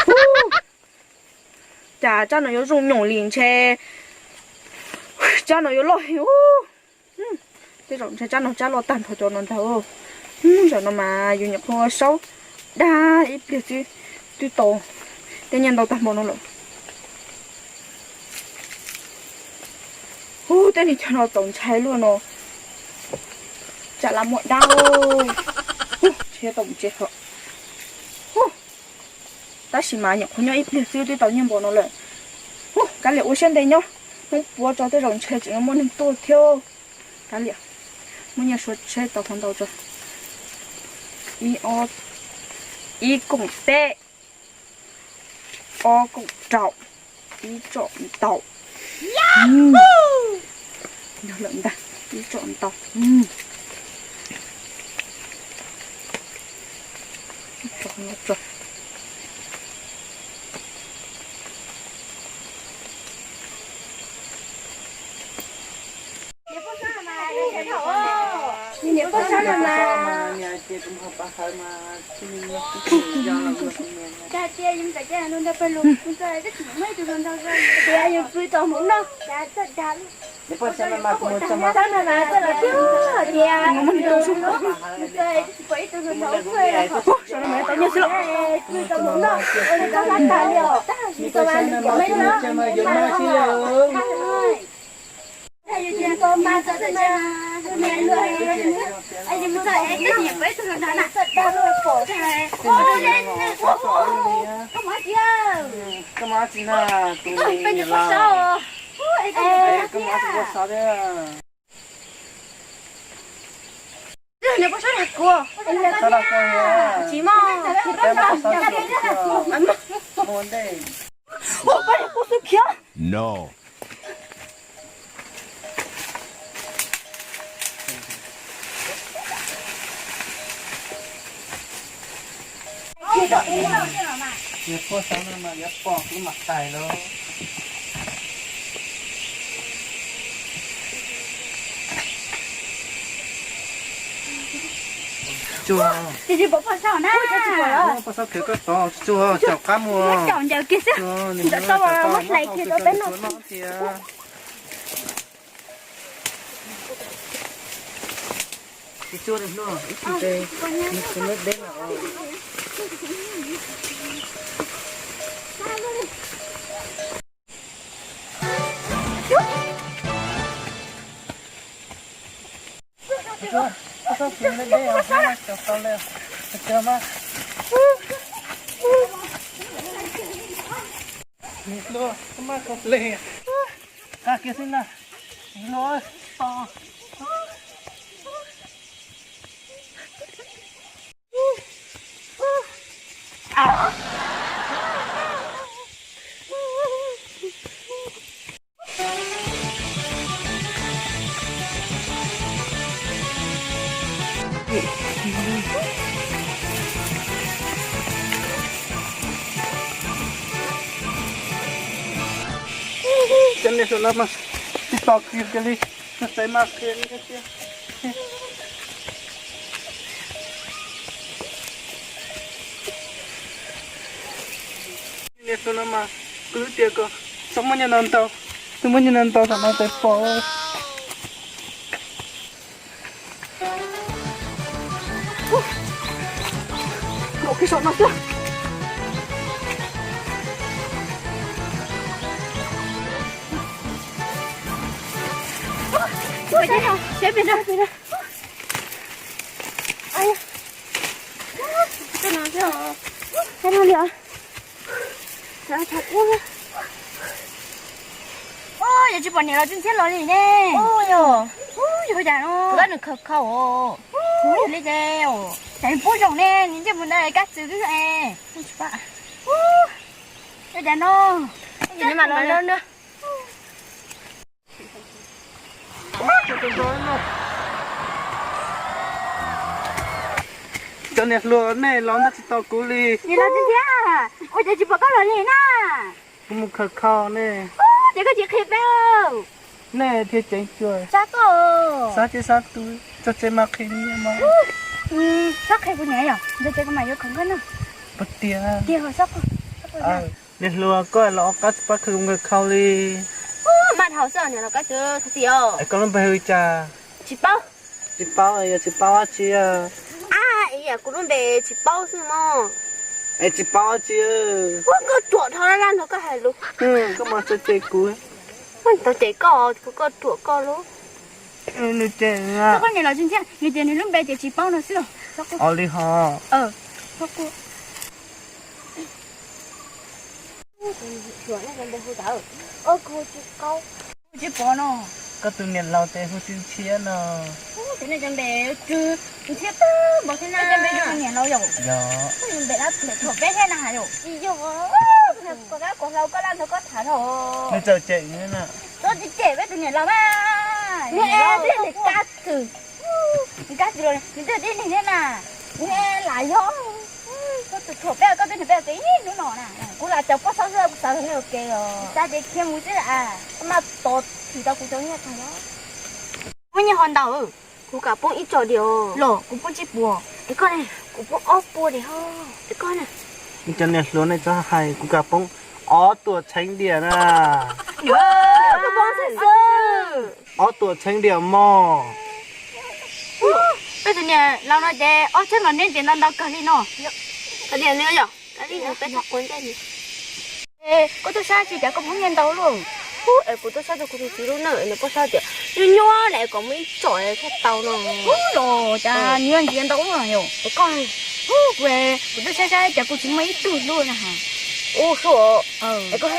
Ub, cas tsab no yuav zoo nyoos li ntshe tsab no yuav loj heev ub. Tej zaum ntshe tsab no tsab loj tag nrho cov no ntag. Zaum no mas yus nyuam qhuav saub dag ib pliag xwb twb tau tej nyiaj ntau tag npaum no lawm. Ub, tej niag chaw no txaus ntshai luaj no. Tsam lam muaj dab, ntshe tau mus tsev hos. Tab sis mas nyuam qhuav nyob ib pliag xwb twb tau nyiaj npaum no lawm. Kav liam ua siab ntev nyob, hnub puav tso tej zaum ntshe tseem yuav muaj neeg tuaj thiab. Kav liam, muab nyiaj suav tsheb tau qhov ntau tso. Ib, ob, ib koom peb, ob koom rau, ib tsom ntau. Yog lawm ntag, ib tsom ntau. Koj mas tsis na, tus niam laus. Koj mas tsis ua xov thiab. Tsis mog. Ua ntej. No. Yog puag saum no mas yuav pom kuv mam tais lauj. Tsuag. Puag saum khwv koj tod tsuag caum qab muag. Caum ncaws kiag xwb. Ntawm tau muab hlais kiag rau peb noj thiab. Tsis tsuag li hnub ib tug ces nws tus neb deb lawm. Qa kiag xwb na. Cov niag hluas no mas tsis tos kiag kiag li, txawm mas qhia li thiab. Niag hluas no mas kuv twb tias kom txhob muaj nyiaj ntau ntau, twb muaj nyiaj ntau ntau thaum no txawm pom. Nkaum kiag saum no xwb. Seb pem no, pem no. Seb no li os. Ub, yog tsis pom niam los tsis ntxhiab los li ne. Ub, yog, ub, yog cas no. Kuv tab nws khaws khau os. Ub, yog li ces, cas nws pub zoo ne, nws ntsej muag ntawd kab txwv xwb es. Ub, yog cas no. Ces nws mam los no. Cov niam hluas nej los ntab tsis tau kuv li. Nim los tsis ntxhiab, ua cas tsis pom koj los li na. Kuv mus khaws khau ne. Ub, ces koj tsis qhia peb. Nej thiaj ceev cuag. Xav koj. Xav ces xav tus tso tsev mas qhia nyiaj mas. Txhob qhia kuv niam yom, ntshe ces kuv mam yuav khoom koj noj. Puas tiag? Tiag, txhob koj. Niam hluas, koj los ob qab tsis paub khawv koob khawv khaus li. Maj dhau xwb niam laus Kab Txwv, txhob txim os. Es koj lub npe hu li cas? Tsis paub. Tsis paub, yog tsis paub dab tsi? A, kuv lub npe tsis paub xwb mog. Es tsis paub dab tsi? Ua koj ruam dhau laj nrog koj hais lus. Koj mas txawj cem kuv. Tau cem koj, kuv koj ruam koj lub. Nws cem, koj niam laus tsis ntxiab, nws tias nws lub npe ces tsis paub no xwb. Ua li ho. Tsis pom no. Koj tus niam laus tes hu Tsw Ntshiab no. Tus niam cov npe Tsw Ntshiab tag npaum thiab na. Cov npe yog niam laus yom? Yog. Npe dab tsi thuam peb thiab na has yom? Tsis yog, kuv tab kuv hlau koj laj nrog koj tham thaum. Nws txawm cem na. Txhob tsis cem peb tus niam laus mas. Nws tib neeg Kab Txwv. Nws Kab Txwv los nws twb tib neeg thiab na. Nws lam yog. Koj tus thuam peb, koj twb nrog peb ua ke ib hnub no na. Kuv lam caum poj saub xwb kuv xav nrog nej ua ke os. Xav ces khiav mus xwb a. Koj maj tos thim tau kuv cov nyiaj tag los. Muaj nyiaj ho ntau. Kuv kam poob ib tsom diam. Los kuv poob tsib puas. Es koj ne? Kuv poob ob puas diam ho. Es koj ne? Cov niam hluas nej txhob hais, kuv kam poob ob tuam txheeb diam na. Ob tuam txheeb diam mog. Peb tus niam laus no ces ob txheeb los neb ntiav ntau ntau kawg li no. Koj tuaj saib tsis cas koj poob nyiaj ntau luaj. Ub, es kuv tuaj saib rau kuv tus txiv lub na, nws poj saub tias nyuaj nyuaj na, kom muaj ib tsom thiaj tau no. Ub, los cas nws ntiav ntau ua luaj yom? Es koj, ub, kuv, kuv tuaj saib saib cas kuv tsis muaj ib tug luaj na has. Ub, suav, es koj,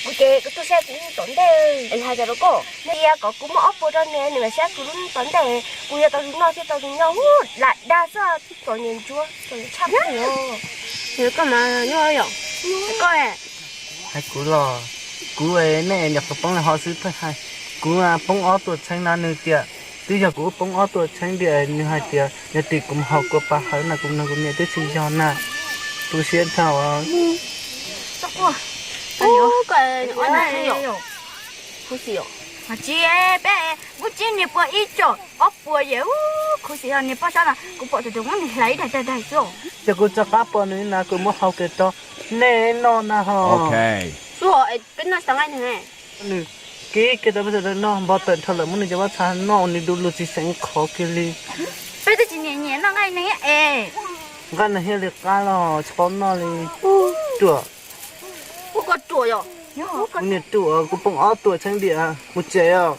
kuv ces kuv tuaj saib kuv ib tsom ntej, es nws hais cas rau koj? Nws tias kom kuv muab ob puas rau nws, nws mam saib kuv lub tsom ntej, kuv yuav tau tus noj thiab tau tus nyob, ub, lam dag xwb, txom nyem ntsuav, txom nyem tshaj plaws. Koj mas nyuaj yom? Koj, hais kuv los, kuv, nej nyuam qhuav poob li ho xwb pheej hais. Kuv poob ob tuam txheeb na, nws tias twb yog kuv poob ob tuam txheeb diam, nws hais tias yog tim kuv mus haus kua pas hawv na, kuv nrog kuv niam twb tsis yog na. Tu siab dhau. Tsis, peb kuv tsib niag puas ib tsom ob puas yam, khuv xim os niag poj saub no, kuv pom tus tus muab nws hlais ib daig daig daig xwb. Ces kuv rov qab pom nws na, kuv muab hau kiag rau nej noj na ho. Xub, peb noj tsis tau nqaij nws. Nws kib kiag rau peb sawv daws noj, npau taws dhau lawm muab nws cov pob txha noj nws du lug tsis xeev qhov kiag li. Peb twb tsis nyiam nyiam noj nqaij neeg es. Nqaij neeg thiaj li qab los tsis paub noj li. Ruam. Kuv niam ruam, kuv poob ob tuam txheeb diam, mus tsev os.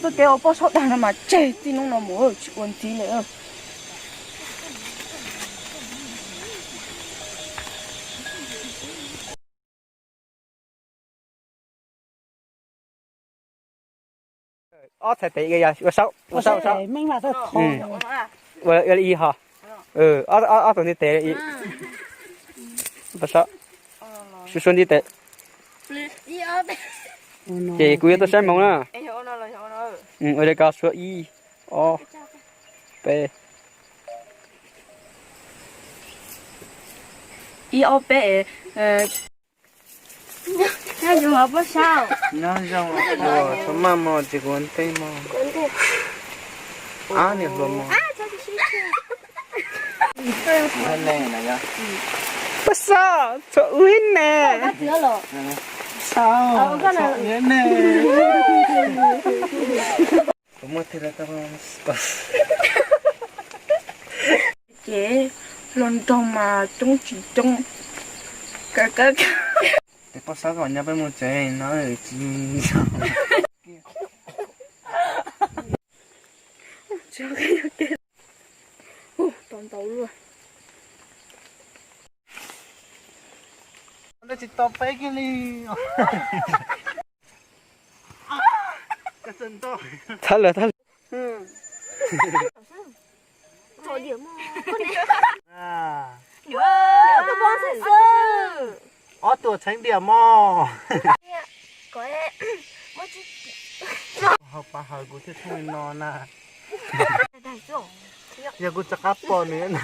Tuaj kev ua poj saub dag no mas tseg txij hnub no mus tsis ua ntxiv lawm. Ob txhais tes ua saub, ua saub, ua saub. Ua li ho. Ob tug ntiv tes, ua saub. Suav suav ntiv tes. Ces kuv yuav tuaj saib hmoov na. Ua li ko suav ib, ob, peb. Ib ob peb. Nyob zoo os poj saub. Nyob zoo, txhob maj mog, tsis kuv ntej mog. Ab, niam hluas mog. Poj saub, txhob ua ne. Ces hluas nraug mas coob tsis coob. Kaw kaw kaw. Tes poj saub kom nyob peb mus tsev no tsis. Tau ntau luaj. Tsis tau peb kiag li. Thab lawm, thab lawm. Txom nyem mog. Koj pob xwb xwb. Ob tuam txheeb diam mog. Hau pa haws kuv thiaj thooj li no na. Yog kuv rov qab pom nws na.